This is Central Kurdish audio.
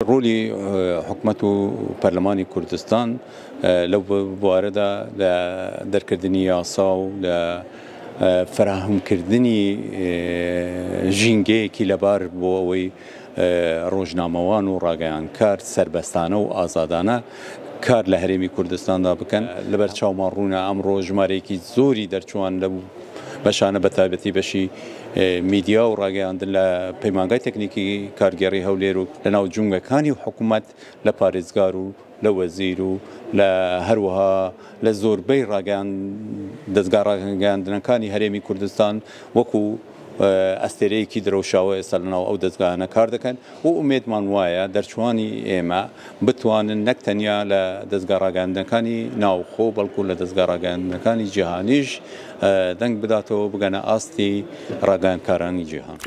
ڕۆلی حکومەت و پەرلەمانی کوردستان لەو بوارەدا لە دەرکردنی یاسا و لە فەراهەمکردنی ژینگەیەکی لەبار بۆ ئەوەی ڕۆژنامەوان و ڕاگەیاندکار سەربەستانە و ئازادانە کار لە هەرێمی کوردستاندا بکەن. لەبەر چاومان ڕوونە ئەمڕۆ ژمارەیەکی زۆری دەرچووان لەو بەشانە بە تایبەتی بەشی میدیا و ڕاگەیاندن لە پەیمانگای تەکنیکی کارگێڕی هەولێر و لەناو جومگەکانی حکوومەت لە پارێزگار و لە وەزیر و لە هەروەها لە زۆربەی ڕاگەیان دەزگا ڕاگەیاندنەکانی هەرێمی کوردستان وەکو ئەستێرەیەکی درەوشاوە ئێستا لەناو ئەو دەزگایانە کار دەکەن و ئومێدمان وایە دەرچووانی ئێمە بتوانن نەک تەنیا لە دەزگا ڕاگەیاندنەکانی ناوخۆ بەڵکو لە دەزگا ڕاگەیاندنەکانی جیهانیش دەنگ بداتەوە بگەنە ئاستی ڕاگەیاندکارانی جیهان.